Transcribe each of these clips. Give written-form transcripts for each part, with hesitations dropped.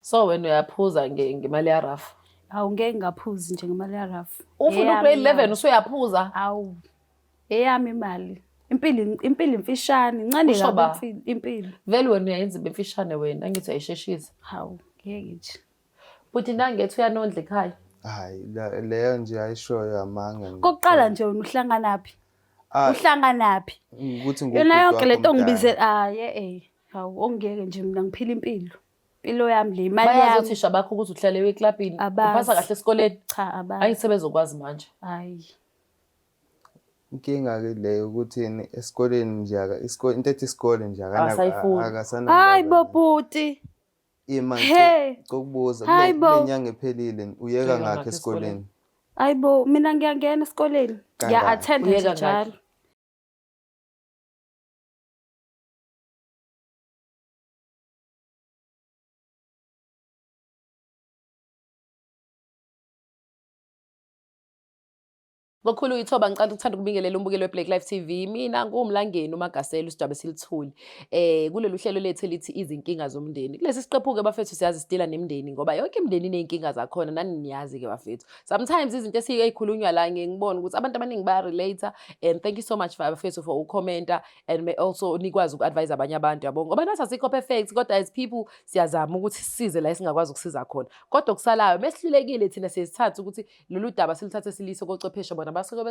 So wena uyaphuza ngemali ya-RAF? Hawu, ngeke ngingaphuzi nje ngemali ya-RAF. Ufuna Eyami u-grade 11 imali. usuyaphuza? Hawu, eyami imali. Impilo impilo imfishane, incane Usho kabi ba? impilo. Vele wena uyayenza ibe mfishane wena, angithi uyayisheshisa. Hawu, ngeke nje. Bhuti nangethu uyanondla ekhaya. Hayi, leyo nje ayishoyo amanga nje. Kokuqala nje wena uhlanganaphi? Ah, Uhlanganaphi? ukuthi Yona yonke ngubhuti lento wakho omdala. ongibizela ah ye eh. Hawu, ongeke nje mina ngiphila impilo. Impilo yami le, imali Bayazi yami. othisha bakho ukuthi uhlale eklabhini, Abazi. uphasa kahle esikoleni. Cha, abazi. Angithi sebezokwazi manje. Hayi. Inkinga-ke leyo ukuthi esikoleni nje into ethi isikole nje Akasayifuni. akasanandaba Hayi bo nayo. bhuti. Ima Hey. ngikubuza Hayi bo. kule nyanga ephelile uyeka Uyeka ngakho ngakho esikoleni. Hayi bo, mina ngiyangena esikoleni. Kangaki? Ngiya-attend nje Uyeka ngakhi? njalo. Ngokukhulu ithoba ngicela ukuthanda ukubingelela umbukeli weBlack Life TV. Mina nguMlangeni uMagasela usidwabe silithuli. Kulolu hlelo lethu elithi izinkinga zomndeni. Kulesi siqephu-ke bafethu siyazi sidila nemndeni ngoba yonke imindeni iney'nkinga zakhona nani niyazi-ke bafethu. Sometimes izinto esike ey'khulunywa la ngiye ngibone ukuthi abantu abaningi baya-relate and thank you so much bafethu for ukhomenta and may also nikwazi uku-advise abanye abantu yabo ngoba nathi asikho perfect kodwa as people siyazama ukuthi sisize la esingakwazi ukusiza khona. Kodwa okusalayo mesihlulekile thina siyesithatha ukuthi lolu daba siluthathe silise kochwepheshe bona basuke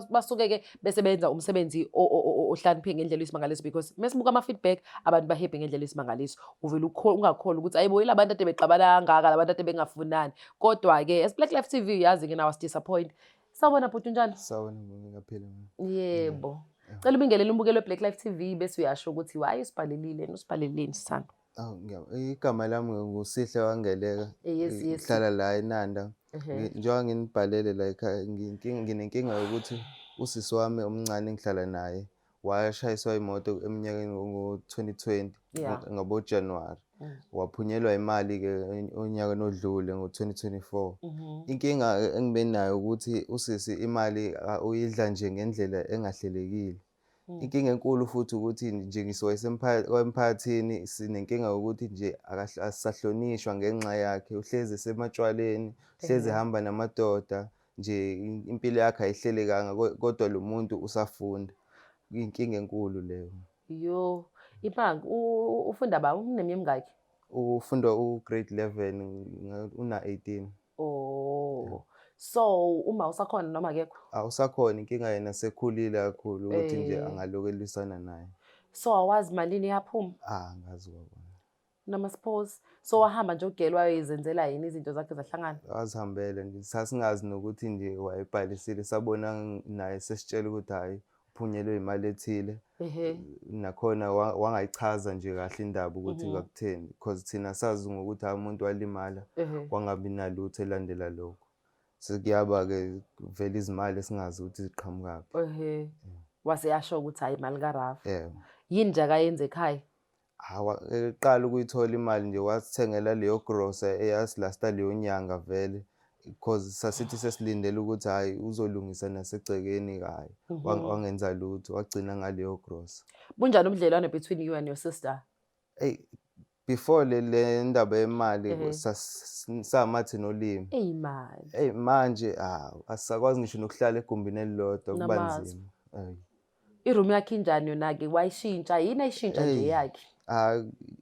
basuke-ke bese benza umsebenzi ohlakaniphe ngendlela eyisimangaliso because mesibuka ama-feedback abantu ba-happy ngendlela eyisimangaliso uvele ungakholwa ukuthi ayibo yila bantu ade bexabana kangaka la bantu ade bengafunani kodwa-ke as Black Life TV yazi-ke nawo asi-disappoint. Sawubona bhuti, unjani? Sawubona, ngiyaphila. Yebo. Cela ubingelele umbukeli we-Black Life TV bese uyasho ukuthi why usibhalelile, usibhaleleni sithando. Awu, igama lami nguSihle Wangeleka. Yes, yes. Ngihlala la eNanda. Ehhe. Njengoba nginibhalele la ekhaya, nginenkinga yokuthi usisi wami omncane engihlala naye washayiswa imoto eminyakeni ngo-2020 ngabo January. Waphunyelwa imali-ke onyakeni odlule ngo-2024. Inkinga engibe nayo ukuthi usisi imali uyidla nje ngendlela engahlelekile. Inkinga enkulu futhi ukuthi nje ngisuka emphakathini sinenkinga yokuthi nje asisahlonishwa ngenxa yakhe, uhlezi esematshwaleni, uhlezi ehamba namadoda nje impilo yakhe ayihlelekanga kodwa lo muntu usafunda. Inkinga enkulu leyo. Yo, Impango, ufunda ba uneminyaka emingaki? Ufunda u-grade 11, una-18. Oh. So uma usakhona noma akekho? Awusakhona, inkinga yena sekhulile kakhulu ukuthi nje angaloku elwisana naye. So awazi malini yaphuma? Ah, angazi kwakona. Noma suppose so wahamba nje ugel wayezenzela yini izinto zakhe zahlangana? Wazihambela nje, sasingazi nokuthi nje wayebhalisile, sabona naye sesitshela ukuthi hhayi uphunyelwe imali ethile. Nakhona wangayichaza nje kahle indaba ukuthi kwakutheni, because thina sazi ngokuthi hhayi umuntu walimala kwangabi nalutho elandela lokho. Sekuyaba-ke vele izimali esingazi ukuthi ziqhamukaphi. Wase yasho ukuthi hhayi imali kaRafa. Yebo. Yini nje akayenze ekhaya? Hawa, eqala ukuyithola imali nje wasithengela leyo grocer eyasilasta leyo nyanga vele because sasithi sesilindele ukuthi hhayi uzolungisa nasegcekeni hhayi wangenza lutho wagcina ngaleyo grocer. Bunjani ubudlelwane between you and your sister? Eyi, before le ndaba yemali samathe nolimi. Eyi mali. Eyi manje asisakwazi ngisho nokuhlala egumbini elilodwa kuba Namazi. nzima. Eyi. I-room yakhe injani yona-ke? Wayishintsha yini ayishintsha nje Eyi, yakhe?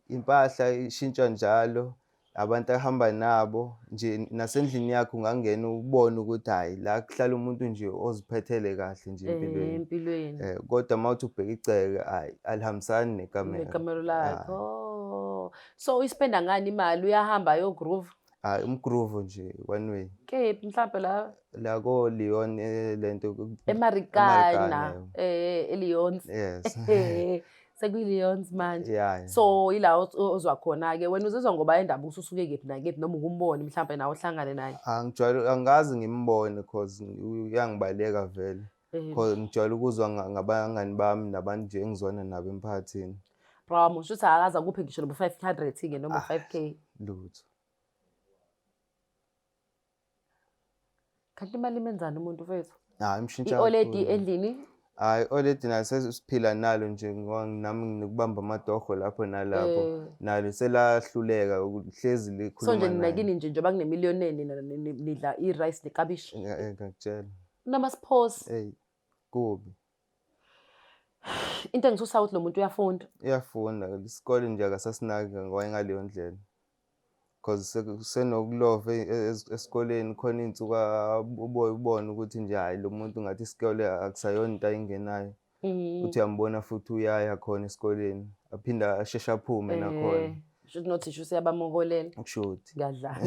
Impahla ishintsha njalo, abantu ahamba nabo nje nasendlini yakhe ungangena ubone ukuthi hhayi la kuhlala umuntu nje oziphethele kahle nje empilweni. Empilweni. Kodwa uma uthi ubheka igceke hhayi alihambisani nekamero. Nekamero lakhe. Hhayi. Oh. So uyispenda ngani imali? Uyahamba ayo-groove? Hhayi umgroove nje one way. Kephi mhlampe la? La ko Leon lento eMarikana, Emarikana, yebo. eLeons. Yes. Sekuyi-Leons manje. Yeah, yeah. So ila ozwa khona-ke wena uzizwa ngoba indaba ukuthi usuke kephi nakephi noma ukumbone mhlampe nawe uhlangane naye. Angijwayele, angazi ngimbone cause uyangibaleka vele. Cause ngijwayele ukuzwa ngabangani bami nabantu nje engizwana nabo emphakathini. Bro, usho ukuthi akaze akuphe ngisho noba 500 ke noma 5K. Lutho. Kanti imali imenzani umuntu mfethu? Hayi, imshintsha I-OLED kakhulu. endlini? Hhayi already naye sesiphila nalo nje ngoba nami nginokubamba amatoho lapho nalapho. Eh. Nalo selahluleka hlezi So nje likhuluma nina naye. kini nje njengoba kunemillionaire nina nidla i-rice nekabishi. Ngiyakutshela. Namasiphosi. Eyi kubi. Into engithusayo ukuthi lo muntu uyafunda. Uyafunda isikole nje akasasinaki ngoba ngaleyo ndlela. Cause senokulova esikoleni khona iy'nsuku uboye ubone ukuthi nje hhayi lo muntu ngathi isikole akusayona into ayingenayo. Uthi uyambona futhi uyaya khona esikoleni aphinde asheshe aphume nakhona. Shuthi nothisha useyabamokolela. Kushuthi. Ngiyadlala.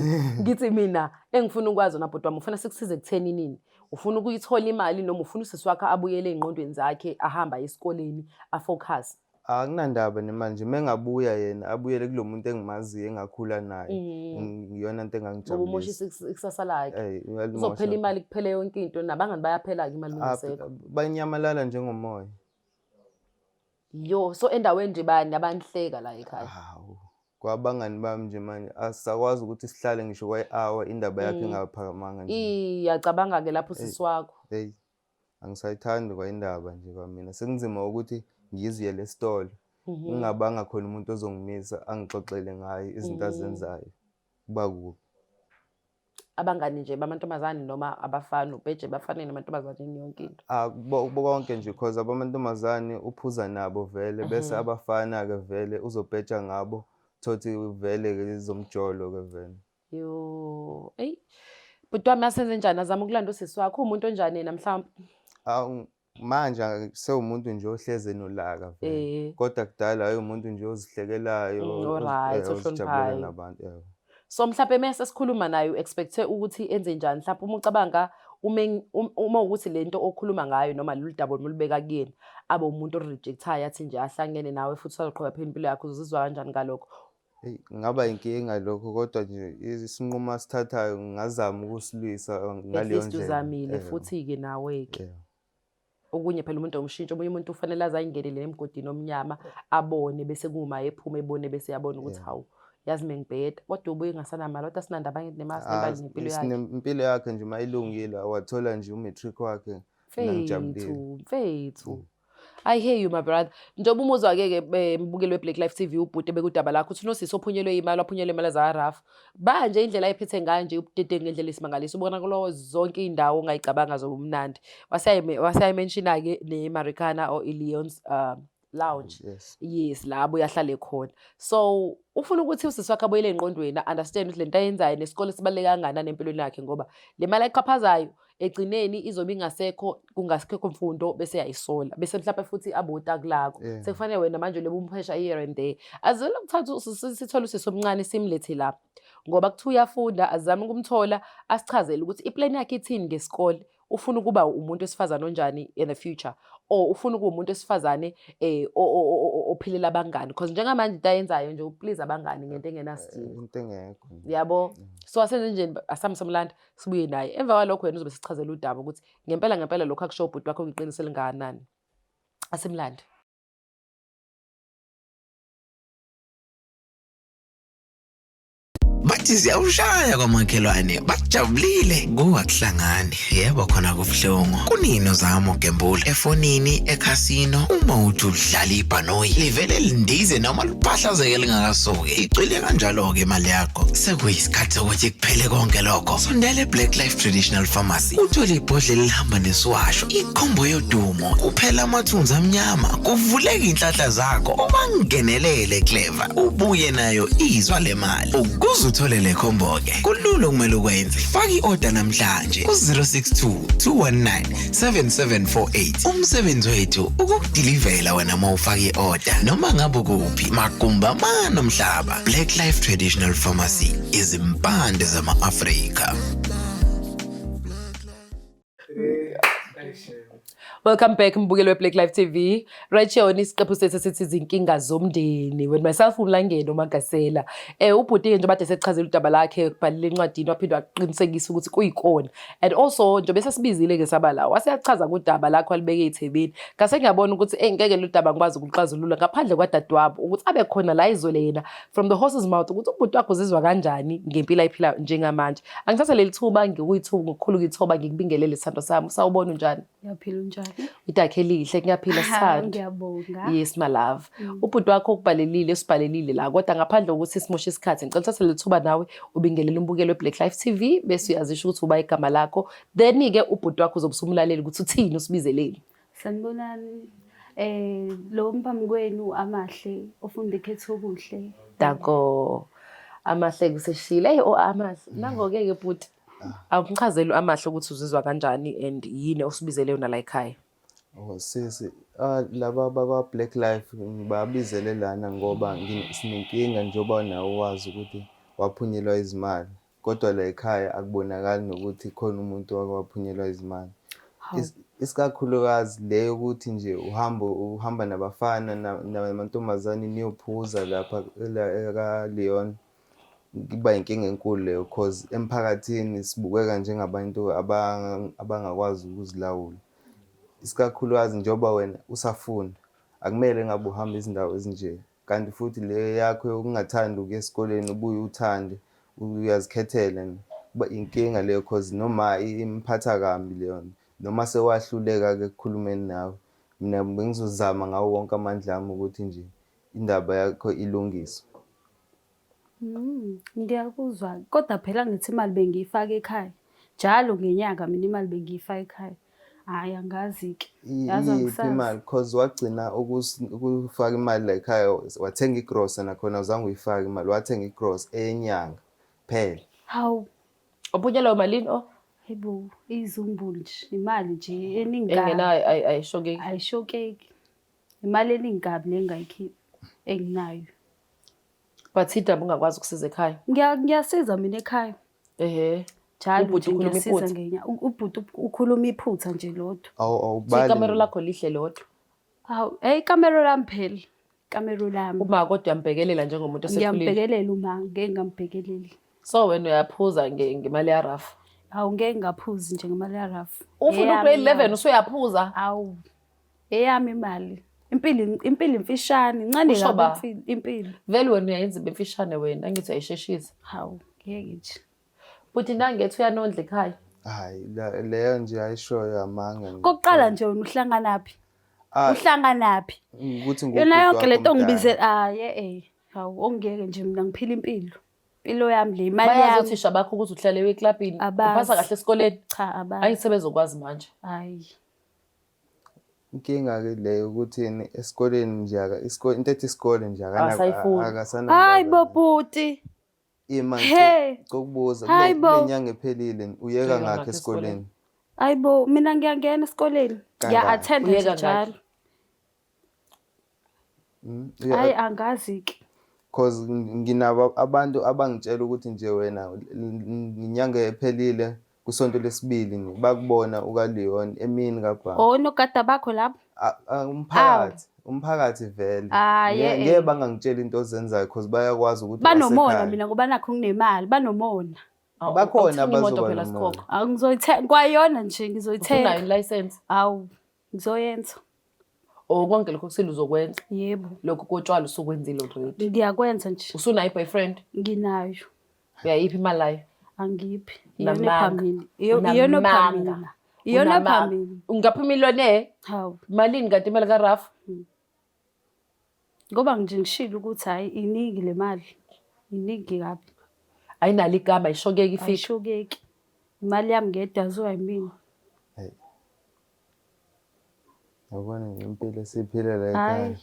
Ngithi mina engifuna ukwazi wena bhuti wami ufuna sikusize kutheni nini? Ufuna ukuyithola imali noma ufuna usisi wakhe abuyele ey'ngqondweni zakhe ahambe aye esikoleni afocus? Akunandaba nemali nje mengabuya yena abuyele kulo muntu engimaziyo engakhula naye. Iyona into Ngoba umosha engangijabulisa. ikusasa lakhe. Ey, uyalimosha. Kuzophela imali kuphele yonke into nabangani bayaphela-ke imali ingasekho. Banyamalala njengomoya. Yo, so endaweni nje bani abanihleka la ekhaya? Hawu. Kwabangani bami nje manje asisakwazi ukuthi sihlale ngisho kwayi-hour indaba yakhe ingaphakamanga nje. Iyacabanga-ke lapho usisi wakho. Hey, angisayithandi kwayindaba nje kwamina. Sekunzima ukuthi ngiziyele esitolo. Ngingabanga khona umuntu ozongimisa angixoxele ngaye izinto azenzayo. Kuba kubi. Abangani nje bamantombazane noma abafana ubheje bafanele namantombazane yonke into. Ah, bonke nje cause abamantombazane uphuza nabo vele bese abafana ke vele uzobheja ngabo thothi vele ke izomjolo ke vele. Yo, eyi. Bhuti wami asenze njani azama ukulanda usisi wakho umuntu onjani yena mhlawumbe? Awu manje sewumuntu nje ohleze nolaka vele. Kodwa kudala waye umuntu nje ozihlekelayo, Alright, ozijabulela ohloniphayo. nabantu. Yebo. So mhlawumbe mase sikhuluma naye u-expect-e ukuthi enze njani mhlawumbe uma ucabanga uma ukuthi lento okhuluma ngayo noma lolu daba olubeka kuyena abe umuntu orejectayo athi nje ahlangene nawe futhi usazoqhubeka phela impilo yakho uzizwa kanjani ngalokho? Eyi, kungaba inkinga lokho kodwa nje isinqumo asithathayo ngingazama ukusilwisa At ngaleyo least ndlela. uzamile Yebo, futhi-ke nawe-ke. yebo. Okunye phela umuntu awumshintshi, omunye umuntu ufanele aze ayingenele emgodini omnyama abone bese kuma ephuma ebone bese yabona ukuthi hawu yazi mengibheda kodwa ubuye engasanamali kodwa sinandaba nemali Ah, nempilo yakhe. Impilo yakhe nje uma ilungile wathola nje u-matric wakhe mina ngijabulile. Mfethu, mfethu. I hear you my brother. Njengoba umuzwa-ke ke mbukeli we-Black Life TV ubhuti ebekudaba lakho uthi unosisi ophunyelwe imali waphunyelwe imali zakarafu. Manje indlela ayiphethe ngayo nje ubudedengu ngendlela esimangaliso ubona kulo zonke iy'ndawo ongayicabanga zobumnandi. Waseyayimenshina-ke ne-Marikana or i-Leon's Lounge. Yes. Yes, la abuye ahlale khona. So ufuna ukuthi usisi wakhe abuyele engqondweni understand ukuthi lento ayenzayo nesikole sibaluleke kangakanani empilweni yakhe ngoba le mali ayiqhaphazayo egcineni izobe ingasekho kungasekho mfundo bese yayisola bese mhlawumbe futhi abe utakulakho. Sekufanele wena manje lobe umphesha here and there. Azele ukuthatha sithole usisi omncane simlethe la ngoba kuthiwa uyafunda azame ukumthola asichazele ukuthi iplan yakhe ithini ngesikole. Ufuna ukuba umuntu wesifazane onjani in the future or ufuna ukuba umuntu wesifazane ophilela abangani because njengamanje into ayenzayo nje uplease abangani ngento engenasidingo. Into engekho. Yabo. So asenze njeni asami somlanda sibuye naye. Emva kwalokho wena uzobe sichazela udaba ukuthi ngempela ngempela lokho akusho ubhuti wakho kuyiqiniso elingakanani. Asimlande. Bathi ziyawushaya kwamakhelwane bajabulile kuwakuhlangani yebo khona kubuhlungu kunini uzama ukugembula efonini ekhasino uma uthi udlala ibhanoyi livele lindize noma liphahlazeke lingakasuki icwile kanjalo-ke imali yakho sekuyisikhathi sokuthi kuphele konke lokho sondela e-Black Life Traditional Pharmacy uthole ibhodlela elihamba nesiwasho ikhombo yodumo kuphela amathunzi amnyama kuvuleka iy'nhlanhla zakho ubangenelele clever ubuye nayo izwa le mali ukuze uthole le khombo-ke kulula okumele ukwenze faka i-oda namhlanje ku-062 219 7748 umsebenzi wethu ukukudilivela wena uma ufaka i-oda noma ngabe ukuphi magumba amane omhlaba. Black Life Traditional Pharmacy, izimpande zama-Afrika. Welcome back mbukeli we-Black Life TV. Right here on isiqephu sethu esithi izinkinga zomndeni. With myself uMlangeni uMagasela. Ubhuti njengoba kade sechazela udaba lakhe kubhalile encwadini waphinde waqinisekisa ukuthi kuyikona. And also njengoba sesibizile ke saba la waseyachaza kudaba lakho alibeke ethebeni. Ngase ngiyabona ukuthi ngeke lo daba ngikwazi ukuxazulula ngaphandle kwadadewabo ukuthi abe khona la izwele yena from the horse's mouth ukuthi ubhuti wakho uzizwa kanjani ngempilo ayiphila njengamanje. Angithathe leli thuba ngikuyithuba ngokukhulu ukuyithoba ngikubingelele sithando sami. Sawubona unjani? Ngiyaphila unjani? Idakhe elihle ngiyaphila sithando. Ngiyabonga. Yes my love. Ubhuti wakho ukubhalelile usibhalelile la kodwa ngaphandle kokuthi simoshe isikhathi ngicela uthathe lethuba nawe ubingelele umbukelo weBlack Life TV bese uyazisho ukuthi uba igama lakho then ke ubhuti wakho uzobe usumlalela ukuthi uthini usibizeleni. Sanibonani. Eh lo mphambi kwenu amahle ofunda eKhethokuhle. Danko. Amahle kuseshile. Hey o amahle. Nango-ke ke bhuti. Awumchazeli amahle ukuthi uzizwa kanjani and yini osibizele yona la ekhaya. Oh sisi, ah, laba bakwa Black Life ngibabizele lana ngoba sinenkinga njengoba nawe wazi ukuthi waphunyelwa izimali. Kodwa la ekhaya akubonakali nokuthi khona umuntu owake waphunyelwa izimali. Isikakhulukazi le yokuthi nje uhamba uhamba nabafana namantombazane niyophuza lapha ka-Leon. Kuba inkinga enkulu leyo cause emphakathini sibukeka njengabantu abangakwazi ukuzilawula. Isikakhulukazi njengoba wena usafunda, akumele ngabe uhamba izindawo ezinje. Kanti futhi le yakho yokungathandi ukuya esikoleni ubuye uthande uyazikhethela kuba inkinga leyo cause noma imphatha kambi leyo nto. Noma sewahluleka-ke ekukhulumeni nawe, mina bengizozama ngawo wonke amandla ami ukuthi nje indaba yakho ilungiswe. Ngiyakuzwa kodwa phela ngithi imali bengiyifaka ekhaya. Njalo ngenyanga mina imali bengiyifaka ekhaya. Hhayi angazi-ke. Yazi Iyiphi angisazi. imali cause wagcina ukufaka imali la ekhaya wathenga igrosa nakhona awuzange uyifake imali wathenga igrosa eyenyanga phela. Hawu, Uphunyelwa malini o? hayibo, izumbulu nje, imali nje eningi kabi. Engenayo ayishokeki. Ayishokeki. Imali eningi kabi le engingayikhipha enginayo. But idaba ungakwazi ukusiza ekhaya. Ngiyasiza mina ekhaya. Ehhe. Njalo Ubhuti nje ukhuluma ngiyasiza iphutha. ngenya. Ubhuti ukhuluma iphutha nje lodwa. Awubali. Ikamero lakho lihle lodwa. Hawu, hey ikamero lami phela. Ikamero lami. Uma kodwa uyambhekelela njengomuntu osekhulile. Ngiyambhekelela uma ngeke ngambhekeleli. So wena uyaphuza ngemali ya-RAF. Hawu ngeke ngaphuzi nje ngemali ya-RAF. Ufuna Eyami u-grade 11 imali. usuyaphuza. Hawu. Eyami imali. Impilo impilo imfishane, incane Usho kabi ba? impilo. Vele wena uyayenza ibe mfishane wena, angithi uyayisheshisa. Hawu, ngeke nje. Bhuti nangethu uyanondla ekhaya. Hayi leyo nje ayishoyo amanga nje. Kokuqala nje wena uhlanganaphi? Ah, Uhlanganaphi? ukuthi Yona ngubhuti yonke wakho lento omdala. ongibizela ah ye eh. Hawu, ongeke nje mina ngiphila impilo. Impilo yami le imali Bayazi yami. othisha bakho ukuthi uhlale eklabhini, Abazi. uphasa kahle esikoleni. Cha abazi. Angithi sebezokwazi manje. Hayi. Inkinga-ke leyo ukuthi esikoleni nje into ethi isikole nje Akasayifuni. akasanandaba Hayi bo nayo. bhuti. Ima He. ngikubuza Hayi bo. kule nyanga ephelile uyeka Uyeka ngakho ngakho esikoleni. Hayi bo mina ngiyangena esikoleni. Kangaki? Ngiya-attend nje Uyeka ngakhi? njalo. Hayi angazi ke. Cause nginabo abantu abangitshela ukuthi nje wena inyanga ephelile kusonto lesibili nje bakubona ukaLeon emini kabha. Oh nogada bakho lapho. Umphakathi, umphakathi vele. Ah, ye, Ngeke eh. bangangitsheli into ozenzayo cause bayakwazi ukuthi Banomona wasekhaya. mina ngoba nakho nginemali, banomona. Bakhona Awuthengi imoto abazoba phela nomona. sikhokho. Awu ngizoyithenga kwayona nje Usunayo ngizoyithenga. i-license. Awu ngizoyenza. Or konke lokho kusile uzokwenza. Yebo. Lokhu kotshwala usukwenzile already. Ngiyakwenza nje. Usunayo i-boyfriend? Nginayo. Uyayiphi imali layo? Angiphi. Iyona Unamanga. epha mina. Iyona epha mina. Iyona epha mina. Ungapha imillionaire? Hawu. Malini kanti imali kaRaf? Ngoba nje ngishilo ukuthi hayi iningi le mali. Iningi kabi. Ayinalo igama ayishokeki ifika. Ayishokeki. Imali yami ngedwa yaziwa yimina. Hayi. Yabona nje impilo esiyiphila la ekhaya. Hayi.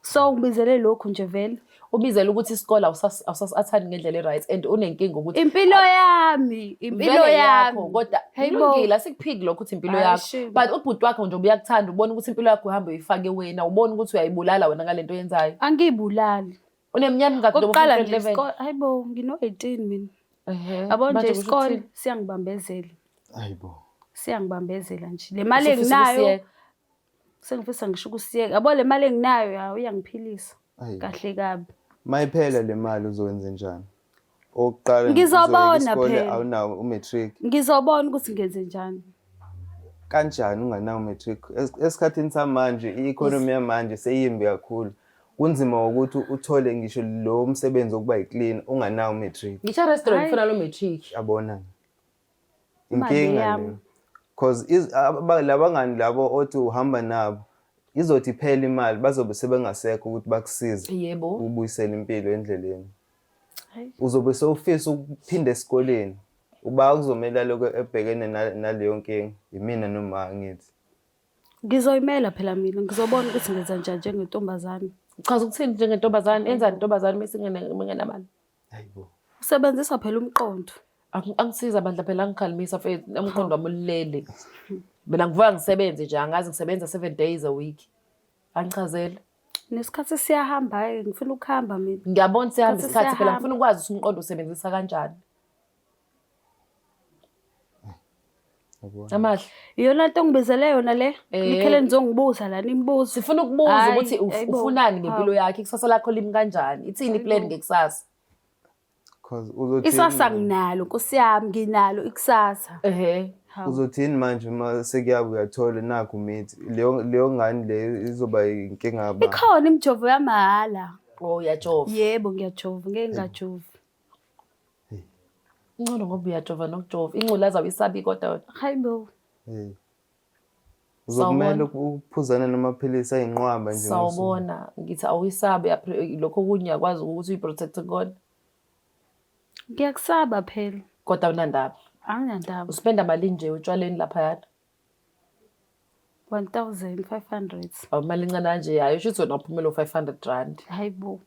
So ungibizele lokhu nje vele. Ubizele ukuthi isikole awusasi-athandi ngendlela e-right and unenkinga ukuthi Impilo yami, impilo vele yami. yakho kodwa Hayibo. kulungile asikuphiki lokho ukuthi impilo Hayi, yakho shame. but ubhuti wakho nje uyakuthanda ubona ukuthi impilo yakho uhamba uyifake wena ubona ukuthi uyayibulala wena ngalento oyenzayo. Angiyibulali. Uneminyaka mingaki njengoba Kokuqala ufunda nje grade 11? isikole, hayibo ngino-18 mina. Ehhe. Yabo nje Manje kusho isikole ukuthini? siyangibambezela. Hayibo. Siyangibambezela nje. Le mali Usufisa enginayo ukusiyeka? sengifisa ngisho ukusiyeka. Yabo le mali enginayo ya uyangiphilisa. Ayi. Kahle kabi. Mayiphela le mali uzokwenza njani? Okokuqala nje Ngizobona uzoyeka isikole phela. awunawo u-matric. Ngizobona ukuthi ngenze njani. Kanjani unganawo u-matric? Esikhathini samanje i-economy yamanje seyimbi kakhulu. Kunzima ukuthi uthole ngisho lo msebenzi wokuba yi-clean unganawo u-matric. Ngisho restaurant Hayi. ufuna lo matric. Yabona. Imali Inkinga yami. leyo. Cause labangani labo othi uhamba nabo izothi iphela imali bazobe sebengasekho ukuthi bakusize ubuyisele impilo endleleni. Uzobe sewufisa ukuphinda esikoleni. Uba kuzomele alokhu ebhekene naleyo nkinga imina noma ngithi. Ngizoyimela phela mina ngizobona ukuthi ngenza njani njengentombazane. Chaza ukuthini njengentombazane enzani intombazane uma isingenamali? Hayibo. Usebenzisa phela umqondo. Angisiza bandla phela angikhalimisa mfethu umqondo wami ulele. Mina ngivuka ngisebenze nje angazi ngisebenza 7 days a week. Angichazele. Nesikhathi siyahamba hayi ngifuna ukuhamba mina. Ngiyabona siyahamba isikhathi phela ngifuna ukwazi ukuthi umqondo usebenzisa kanjani. Amahle. Iyona nto ongibizele yona le. Eh. Nikhele nizongibuza la nimbuza. Sifuna ukubuza Hhayi, ukuthi hayibo, ufunani ngempilo hawu. yakho, ikusasa lakho limi kanjani? Ithini iplan Hayibo. ngekusasa? Cause uzothini Isasa nginalo Nkosi yami nginalo ikusasa. Ehhe. Hawu. Uzothini manje uma sekuyabe uyathola nakhu mithi leyo leyo ngane leyo izoba inkinga ba. Ikhona imijovo yamahhala. Oh uyajova. Yebo ngiyajova ngeke ngingajovi. Ingcono ngoba uyajova nokujova. Ingculaza awuyisabi kodwa wena. Hayibo. Hey. Uzokumele ukuphuzana namaphilisi ayinqwaba nje. Sawubona ngithi awuyisabi lokho okunye uyakwazi ukuthi uyiprotect kona. Ngiyakusaba phela. Kodwa awunandaba. Anginandaba. Uspenda malini nje utshwaleni laphayana? 1500. Awu imali encane kanje yayo shuthi wena uphumela u-500 rand. Hayibo.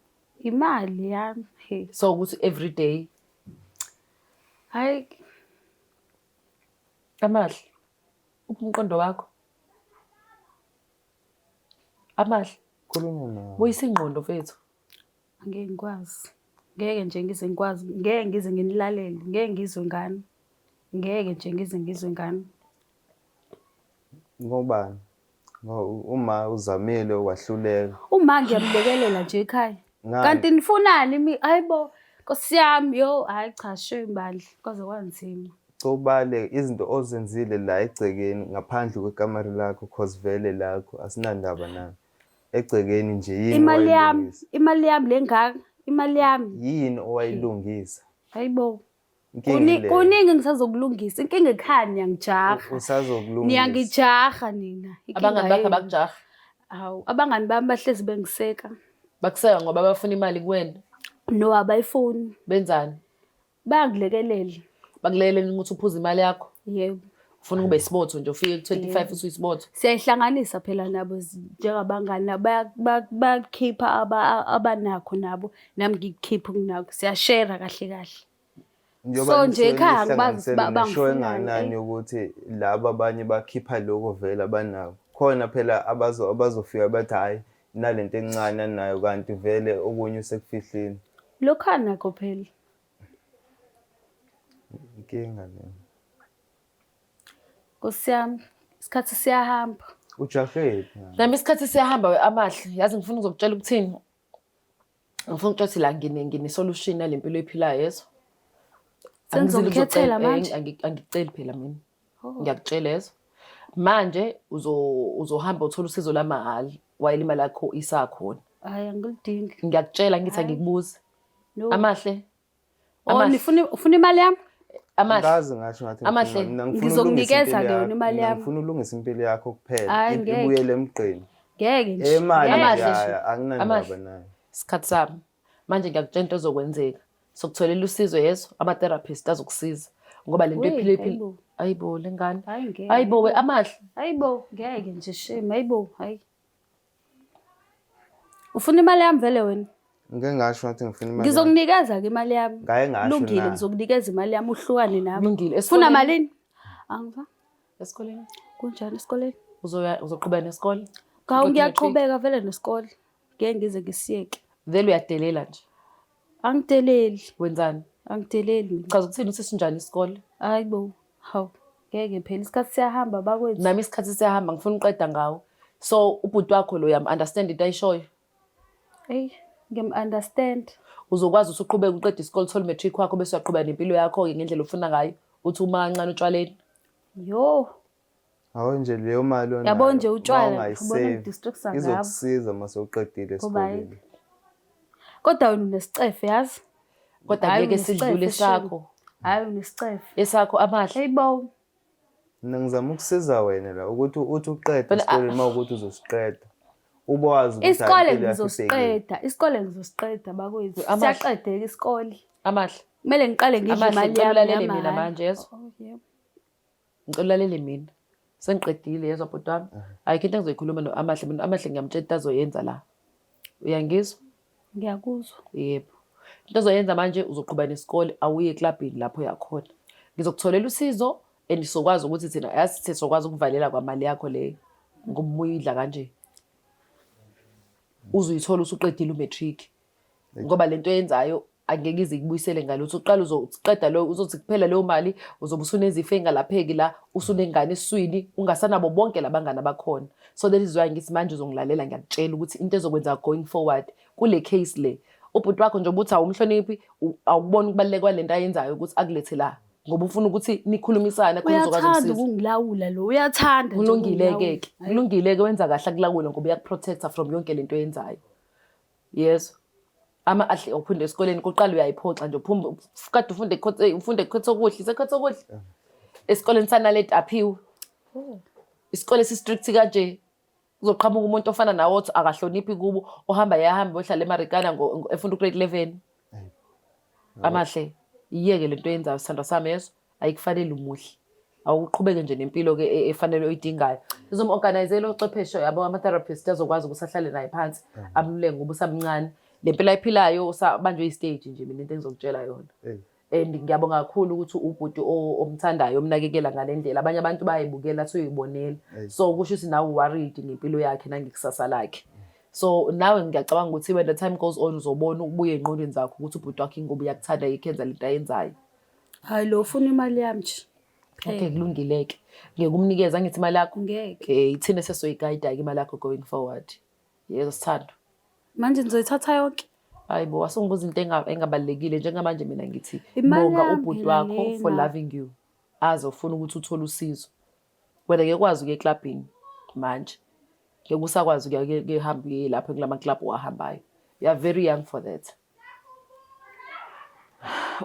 Imali yami. Hey. So ukuthi every day. Hayi Amahle. Uphi umqondo wakho? Amahle. Khulunywa nawe. Buyisa ingqondo mfethu. Angeke ngikwazi. Ngeke nje ngize ngikwazi. Ngeke ngize nginilalele. Ngeke ngizwe ngani. Ngeke nje ngize ngizwe ngani. Ngobani? Uma uzamile wahluleka. Uma ngiyamlekelela nje ekhaya. Ngani? Kanti nifunani mi hayibo Nkosi yami yo hayi cha shame bandla kwaze kwanzima. Cobale izinto ozenzile la egcekeni ngaphandle kwekamari lakho cause vele lakho asinandaba nayo. Egcekeni nje yini Imali yami, owayilungisa? imali yami lengaka, imali yami. Yini owayilungisa? Hayibo. Inkinga ileyo. Kuningi ngisazokulungisa. Inkinga ekhaya niyangijaha. Usazokulungisa. Niyangijaha nina. Inkinga Abangani bakho yenu. abakujaha. Hawu, abangani bami bahlezi bengiseka. Bakuseka ngoba bafuna imali kuwena. No, abayifuni. Benzani? Bayangilekelela. Bakulekelela ukuthi uphuze imali yakho. Yebo. Ufuna ukube isibotho nje ufike ku-25 usuyisibotho. Siyayihlanganisa phela nabo njengabangani nabo bayakhipha abanakho nabo nami ngikukhiphe okunakho. Siyashera kahle kahle. Njengoba So nje nisuke ekhaya angibazi nihlanganisele nisho bangifunani, engakanani eh. ukuthi laba abanye bakhipha lokho vele abanako. Khona phela abazofika bathi hhayi nalento encane anayo kanti vele okunye usekufihlile. Lokho anakho phela. Inkinga leyo. Nkosi yami, isikhathi siyahamba. Ujahephi? Nami isikhathi siyahamba we Amahle. Yazi ngifuna ukuzokutshela ukuthini. Ngifuna ukutshela ukuthi la ngine solution yale mpilo oyiphilayo yezwa. Angizile Senizongikhethela ukuzocela- manje? Angikuceli phela mina. Oh. Ngiyakutshela yezwa. Manje uzohamba uthola usizo lamahhala while imali yakho isakhona. Hayi angilidingi. Ngiyakutshela ngithi angikubuzi. No. Amahle. Oh, Amahle. nifuna ufuna imali yami? Amahle. Angikaze ngasho ngathi Amahle. ngifuna- mina ngifuna Ngizokunikeza ukulungisa impilo ke yona yakho. imali Mina yami. Ngifuna ulungisa impilo yakho kuphela. Hhayi, ngeke. Ibuyele emgqeni. Ngeke nje. Imali Ngeke. Amahle. nje hhayi, anginandaba Amahle. nayo. Isikhathi sami. Manje ngiyakutshela into ezokwenzeka. Sokutholela usizo yezo, ama-therapist azokusiza. Ngoba lento Wee, ephile ephile. hayibo. Ayibo lengane. Hhayi ngeke. Ayibo we Amahle. Hayibo, ngeke nje shame, hayibo, hayi. Ufuna imali yami vele wena? Ngike ngasho ngathi ngifuna imali. yami. Ngizokunikeza ke imali yami. Ngaye ngasho Lungile, na. ngizokunikeza imali yami uhlukane nami. Lungile. Ufuna Esikoleni? malini? Angiva. Esikoleni. Kunjani esikoleni? Uzoya uzoqhubeka nesikole? Cha Uqede ngiyaqhubeka vele nesikole. Ngeke ngize ngisiyeke. Vele uyadelela nje. Angideleli, Wenzani? angideleli mina. Chaza ukuthini ukuthi sinjani isikole? Hayibo, hawu. Ngeke phela isikhathi siyahamba bakwethu. Nami isikhathi siyahamba ngifuna uqeda ngawo. So ubhuti wakho lo uyam understand into ayishoyo. Eyi, ngiyam-understand. Uzokwazi ukuthi uqhubeke uqede isikole uthole matric wakho bese uyaqhubeka nempilo yakho-ke ngendlela ofuna ngayo. Uthi uma kancane utshwaleni. Yo, Hawu nje leyo mali onayo. Yabo nje utshwala, uma ungayisave, ubona ngidistracta ngabo. Izokusiza uma sewuqedile Ngoba hhayi. esikoleni. Kodwa wena unesicefe yazi. Kodwa Hhayi, ngeke unesicefe, sidlule shame. esakho. Hhayi unesicefe. Esakho Amahle. Hayibo. Mina ngizama ukusiza wena la ukuthi uthi uqede Phela, esikoleni uma ukuthi uzosiqeda. Ubawazi ukuthi Isikole hhayi, impilo yakho ibhekile. ngizosiqeda, isikole ngizosiqeda bakwethu. Amahle. Siyaqedeka isikole. Amahle. Kumele ngiqale ngidle Amahle, imali ngicela yami ulalele mina yamahhala. manje yezwa. Oh, yebo. Ngicela ulalele mina. Sengiqedile yezwa bhuti wami. Ayikho into engizoyikhuluma no-Amahle. Mina u-Amahle ngiyamtshela into azoyenza la. Uyangizwa? Ngiyakuzwa. Yebo. Into ozoyenza manje uzoqhuba nesikole awuye eklabhini lapho uyakhona. Ngizokutholela usizo and sokwazi ukuthi thina yazi sithi sokwazi ukuvalela kwamali yakho leyo ngoba uma uyidla kanje uzuyithola usuqedile u-matric ngoba lento oyenzayo angeke ize ikubuyisele ngalutho. Uqala uzoqeda lo uzothi kuphela leyo mali uzobe usunezifo ey'ngalapheki la usunengane esiswini ungasanabo bonke labangani abakhona. So that is why ngithi manje uzongilalela ngiyakutshela ukuthi into ezokwenza going forward kule case le ubhuti wakho njengoba uthi awumhloniphi awukuboni ukubaluleka kwalento ayenzayo ukuthi akulethe la ngoba ufuna ukuthi nikhulumisane khona uzokwazi Uyathanda ukusiza. ukungilawula lo, uyathanda nje Kulungile-ke ukungilawula. ke kulungile-ke wenza kahle akulawule ngoba uyakuprotecta from yonke lento oyenzayo. Yezwa. Ama ahle uphinde esikoleni kuqala uyayiphoxa nje uphuma kade ufunde ufunde Khethokuhle iseKhethokuhle esikoleni sanaleti aphiwe isikole esi-strict kanje kuzoqhamuka umuntu ofana nawe othi akahloniphi kubo ohamba yahamba ohlala eMarikana efunda u-grade 11. Amahle iyeke lento oyenzayo sithandwa sami yezwa ayikufanele umuhle awuqhubeke nje nempilo-ke efanele oyidingayo. Sizomu-organizela ochwepheshe yabo ama-therapist azokwazi ukuthi ahlale naye phansi amluleke ngoba usamncane. Le mpilo ayiphilayo usabanjwe i-stage nje mina into engizokutshela yona. And ngiyabonga kakhulu ukuthi ubhuti omthandayo omnakekela ngale ndlela. Abanye abantu bayayibukela athi uyibonela. So kusho ukuthi nawe worried ngempilo yakhe nangekusasa lakhe. So nawe ngiyacabanga ukuthi when the time goes on uzobona ubuye ey'ngqondweni zakho ukuthi ubhuti wakho ingoba uyakuthanda yikho enza lento ayenzayo. Hayi lo ufuna imali yami nje. Okay kulungile-ke. Ngeke umnikeze angithi imali yakho? Ngeke. Ithina sesoyigayida-ke imali yakho going forward. Yebo sithandwa. Manje nizoyithatha yonke? Hayi bo wasungibuza into engabalulekile njengamanje mina ngithi Imali bonga yami ubhuti phela wakho for lena. loving you. Aze ufuna ukuthi uthole usizo. Wena ngeke ukwazi ukuya eklabhini manje. Ngeke usakwazi ukuya kuhamba uye lapho kulama club owahambayo. You are very young for that.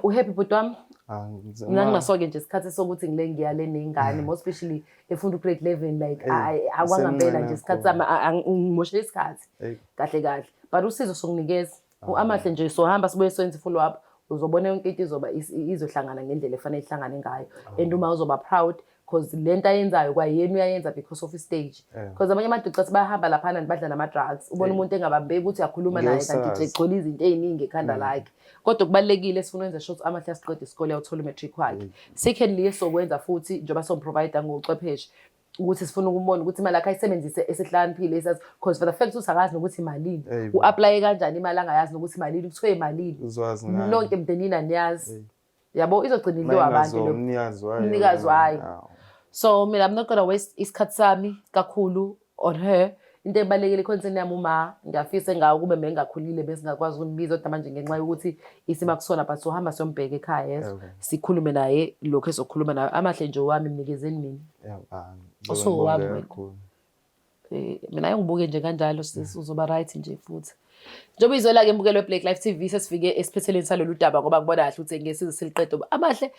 U-happy bhuti wami? Ah, Mina nginaso-ke nje isikhathi sokuthi ngile ngiyale ney'ngane more especially efunda u-grade 11 like akwangempela nje isikhathi sami ngimoshele isikhathi kahle kahle but usizo sokunikeza u-Amahle nje sohamba sibuye soyenza i-follow up uzobona yonke into izoba izohlangana ngendlela efanele ihlangane ngayo and uma uzoba proud because lento ayenzayo kwayena uyayenza because of stage because amanye amadoda athi bayahamba laphana badla nama-drugs ubona umuntu engabambeki ukuthi uyakhuluma naye kanti nje egcwele izinto ey'ningi ekhanda lakhe kodwa kubalulekile sifuna ukwenza sure ukuthi Amahle asiqede isikole awuthole u-matric wakhe. Secondly esizokwenza futhi njengoba somprovide ngochwepheshe ukuthi sifuna ukumbona ukuthi imali yakhe ayisebenzise esehlakaniphile esazi because for the fact ukuthi akazi nokuthi imalini u-aplaye kanjani imali angayazi nokuthi imalini kuthiwe imalini nonke emndenini aniyazi yabo izogcina idliwa abantu lo umnikazi wayo umnikazi wayo so mina I'm not gonna waste isikhathi sami kakhulu on her into ebalulekile i-concern yami uma ngiyafisa engawo kube mengakhulile besingakwazi ukunibiza kodwa manje ngenxa yokuthi isimo akusona but sohamba siyombheka ekhaya yeso sikhulume naye lokho esokhuluma naye Amahle nje wami mnikezeni mina Usowami wena. Mina ayongibuke nje kanjalo sis uzoba right nje futhi. Njengoba izwela-ke imbukelo we-Black Life TV sesifike esiphethelweni salolu daba ngoba ngibona kahle ukuthi ngeke size siliqede ngoba Amahle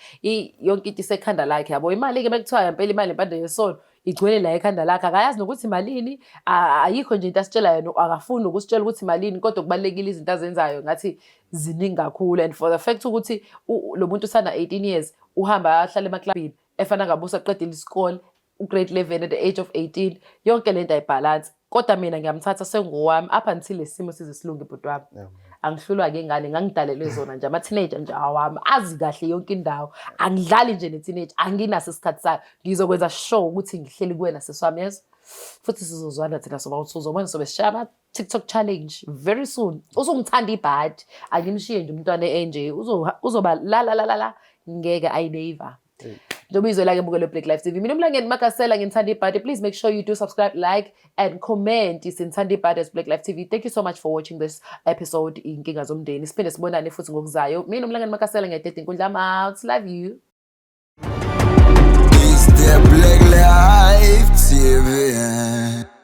yonke into isekhanda lakhe yabo. Imali-ke mekuthiwa ngempela imali impande yesono igcwele la ekhanda lakhe akayazi nokuthi imalini ayikho nje into asitshela yona akafuni ukusitshela ukuthi imalini kodwa kubalulekile izinto azenzayo ngathi ziningi kakhulu and for the fact ukuthi lo muntu usana 18 years uhamba ahlale emaklabhini efana ngabe usaqedile isikole u-grade 11 at the age of 18 yonke lento ayibhalansi kodwa mina ngiyamthatha sengowami up until lesimo size silunge bhuti wami angihlulwa-ke ingane ngangidalelwe zona nje ama-teenager nje awami azi kahle yonke indawo angidlali nje ne-teenager anginaso isikhathi sayo ngizokwenza sure ukuthi ngihleli kuwena sisi wami yezwa futhi sizozwana thina soba ukuthi uzobona sobe sishaya ama-TikTok challenge very soon usungithanda ibhadi angimshiye nje umntwana enje uzoba la la la la la ngeke ayineiva Njengoba izwela-ke mbukelo Black Life TV. Mina uMlangeni Magasela ngithanda ibhadi. Please make sure you do subscribe, like and comment. Sinthanda ibhadi as Black Life TV. Thank you so much for watching this episode Inkinga Zomndeni. Siphinde sibonane futhi ngokuzayo. Mina uMlangeni Magasela ngiyadeda inkundla. I'm out. Love you. It's the Black Life TV.